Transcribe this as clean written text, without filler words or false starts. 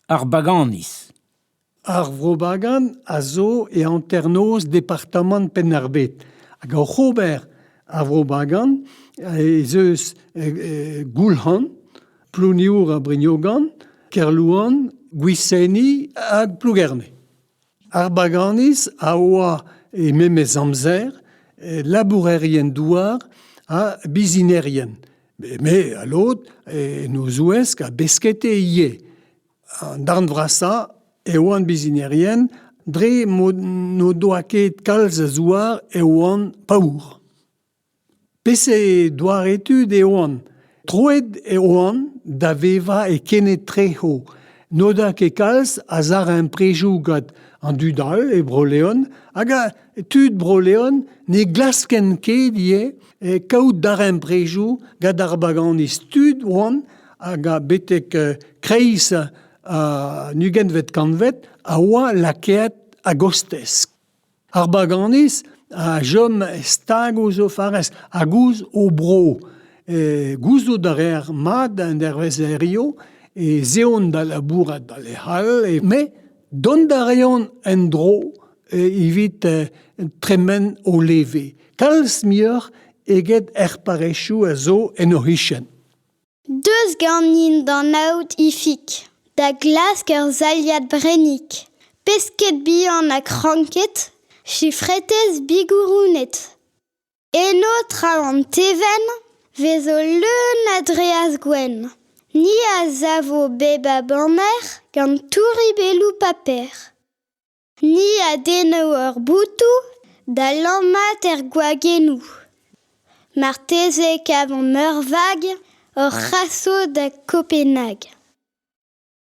Ar Baganiz. Ar Vro-Bagan a zo e hanternoz departamant Penn-ar-Bed. Hag oc'h ober ar Vro-Bagan ez eus Goulc'han, Plouniour ha Brignogan, Kerlouan, Gwiseni hag Plougerne. Ar Baganiz a oa e memes amzer labourerien-douar ha bizinerien. Me a lod en o zouesk a beskete ivez. An darn vrasañ e oant bizinerien dre m'o doa ket kalz a zouar e oant paour. Peseurt doare tud e oant? Troet e oant da vevañ e kenetreho. N'o doa ket kalz a zarempredoù gant an dud all e Bro-Leon hag tud Bro-Leon ne glaskent ket ivez kaout darempredoù gant ar Baganiz. Tud oant hag betek kreiz an ugentvet kantved a oa lakaet a-gostez. Ar Baganiz a chom stag ouzh o farrez hag ouzh o bro. Gouzout a reer mat an dervezh hiziv ez eont da labourat da lec'h all, met dont a reont en-dro evit tremen o leve, kalz muioc'h eget er parrezioù a zo en o c'hichen. Deus ganin d'an aod Ifig da glask ur sailhad brennig, pesked bihan ha kranked, chifretez bigourouned. Eno traoñ an tevenn 'vezo leun a draezh gwenn. Ni a savo bep a baner gant touribelloù paper. Ni a denno hor botoù da lammat er gwagennoù. Marteze e kavomp ur vag hor c'haso da Kopenhag.